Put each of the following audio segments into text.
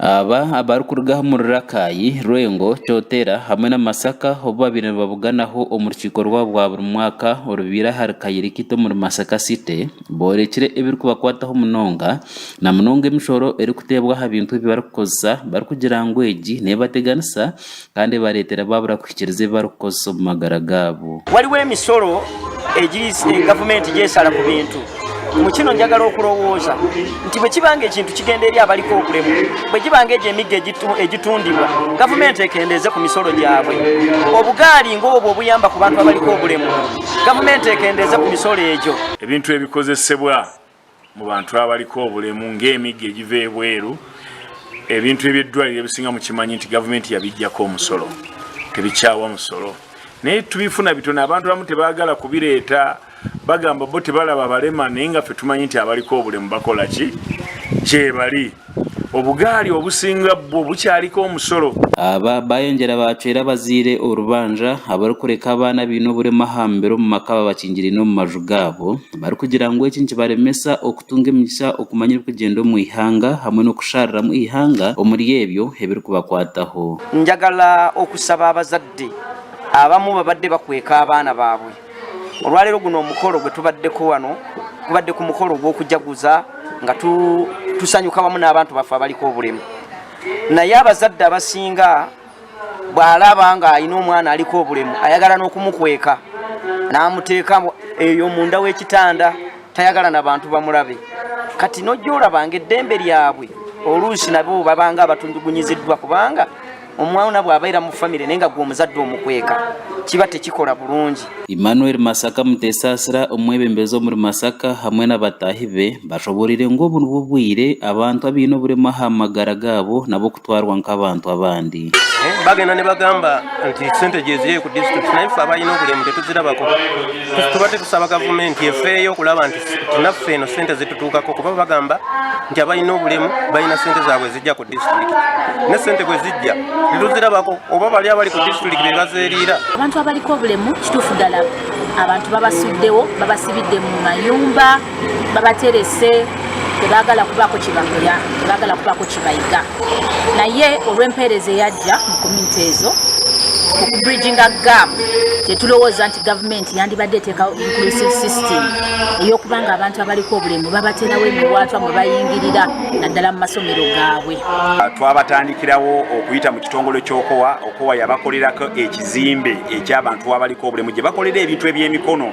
Aba abarikuruga omuri Rakai, Lwengo, Kyotera hamwe na Masaka obu babaire nibabuganaho omu rukiiko rwabo rwa buri mwaka orubaire ahari Kayirikiti omuri Masaka City borekire ebirikubakwataho munonga na munonga emishoro erikuteebwa aha bintu ebi barikukozesa barikugira ngu egi nebateganisa kandi ebareetera baabura kuhikiiriza ebi barikukozesa omu magara gaabo. Waliwo emisolo gavumenti gyesala ku bintu. Mu kino njagala okulowooza nti bwe kiba nga ekintu kigenda eri abaliko obulemu, bwe giba nga egyo emiggo egitundibwa, gavumenti ekendeeze ku misolo gyabwe. Obugaali ng'obwo obuyamba ku bantu abaliko obulemu, gavumenti ekendeeze ku misolo egyo. Ebintu ebikozesebwa mu bantu abaliko obulemu ng'emiggo egiva ebweru, ebintu eby'eddwaliro ebisinga mukimanyi nti gavumenti yabiggyako omusolo, tebikyawa musolo, naye tubifuna bitono. Abantu abamu tebaagala kubireeta, bagamba bo tebalaba balema, naye nga ffe tumanyi nti abaliko obulemu bakola ki gyebali. Obugaali obusinga bwo bukyaliko omusolo. Aba bayongyera bacwera abazaire orubanja abarikureka abaana abaine oburema aha mubiri omu maka babakingiriine omu maju gaabo barikugira ngu eki nikibaremesa okutunga emigisha okumanya ebirikugyenda omu ihanga hamwe n'okushariramu eihanga omuri ebyo ebirikubakwataho. Njagala okusaba abazadde abamu babadde bakweka abaana baabwe. Olwaleero guno omukolo gwe tubaddeko wano gubadde ku mukolo ogw'okujaguza nga tusanyuka wamu n'abantu baffe abaliko obulemu, naye abazadde abasinga bw'alaba ng'alina omwana aliko obulemu ayagala n'okumukweka n'amuteeka eyo munda w'ekitanda, tayagala na bantu bamulabe. Kati n'ojja olaba ng'eddembe lyabwe oluusi nabo babanga abatundugunyiziddwa, kubanga omwana bw'abeera mu famire naye nga gwe omuzadde omukweka kiba tekikola bulungi. Emmanuel Masaka Mutesaasira omwebembezi omuri Masaka hamwe na bataahi be bashoboreire ngu obu nibwo bwire abantu abaine oburema aha magara gaabo nabo kutwarwa nk'abantu abandi. Bagenda ne bagamba nti sente gyeziri ku disitulikiti, naye ffe abalina obulemu tetuzirabako. Tubadde tusaba gavumenti efeeyo okulaba nti naffe eno sente zitutuukako, kuba bagamba nti abalina obulemu balina sente zaabwe zijja ku disitulikiti, ne sente bwe zijja tetuzirabako, oba bali abali ku disitulikiti be bazeeriira. Abantu abaliko obulemu kituufu ddala abantu babasuddewo, babasibidde mu mayumba, babaterese, tebaagala kubaako kyebakola, tebaagala kubaako kyebayiga, naye olw'empeereza eyajja mu community ezo okubridginga gap, tetulowooza nti gavumenti yandibadde eteekawo inclusive system ey'okuba nga abantu abaliko obulemu babaterawo emiwaatwa mwe bayingirira, naddala mu masomero gaabwe. Twabatandikirawo okuyita mu kitongole ky'Okowa. Okowa yabakolerako ekizimbe eky'abantu abaliko obulemu gye bakolera ebintu eby'emikono,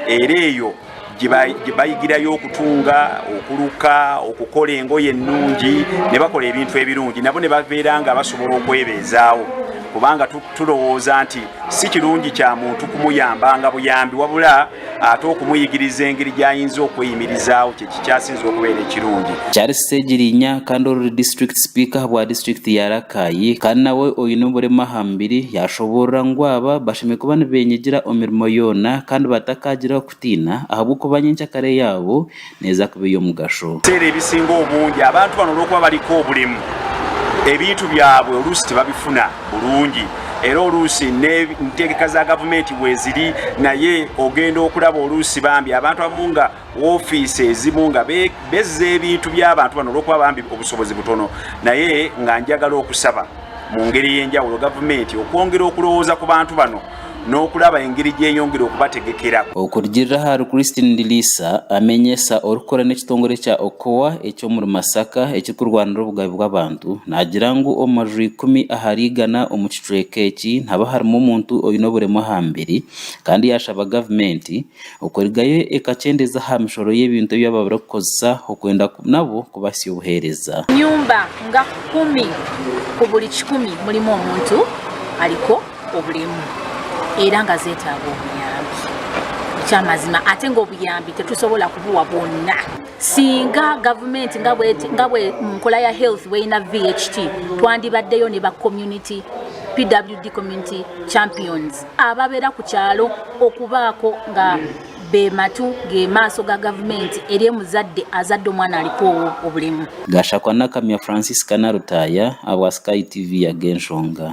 era eyo gye bayigirayo okutunga, okuluka, okukola engoye ennungi, ne bakola ebintu ebirungi, nabo ne babeera nga basobola okwebeezaawo, kubanga tulowooza nti si kirungi kya muntu kumuyambanga buyambi, wabula ate okumuyigiriza engeri gy'ayinza okweyimirizaawo kyekikyasinza okubeera ekirungi. Charles Ssegirinya kandi ori district speaker bwa district ya Rakai kandi nawe oine oburema aha mubiri yashoboorora ngu aba bashemereire kuba nibenyigira omu mirimo yoona kandi batakagira okutiina ahabw'okuba nyenkyakare yaabo neeza kuba ey'omugasho. Ebiseera ebisinga obungi abantu bano olw'okuba baliko obulemu, ebintu byabwe oluusi tebabifuna bulungi, era oluusi n'entegeka za gavumenti weeziri, naye ogenda okulaba oluusi bambi abantu abamu nga woofiisi ezimu nga bezza ebintu by'abantu bano olw'okuba bambi obusobozi butono. Naye nga njagala okusaba mu ngeri ey'enjawulo gavumenti okwongera okulowooza ku bantu bano n'okulaba engeri gyeyongera okubategekera. Okurugiirira ahari Christine Ndiliisa amenyesa orikukora n'ekitongore kya Okowa eky'omuri Masaka ekirikurwanirira obugabe bw'abantu, naagira ngu omu maju 10 ahari 100 omu kicweka eki nihaba harimu omuntu oine oburemu aha mubiri kandi yaashaba gavumenti okurugayo ekakyendeeza aha mishoro y'ebintu ebi aba barikukozesa okwenda nabo kubahitsya obuheereza. Nyumba nga 10 ku buli 100 mulimu omuntu aliko obulemu era nga zeetaaga obuyambi ekyamazima, ate ng'obuyambi tetusobola kubuwa bwonna. Singa gavumenti nga bwe mu nkola ya health bweyina VHT, twandibaddeyo ne ba community PWD community champions ababeera ku kyalo okubaako nga be matu ge maaso ga gavumenti eri emuzadde azadde omwana aliko obulemu. Gashakwa Nakamya Francis Kanarutaya abwa Sky TV Ag'enshonga.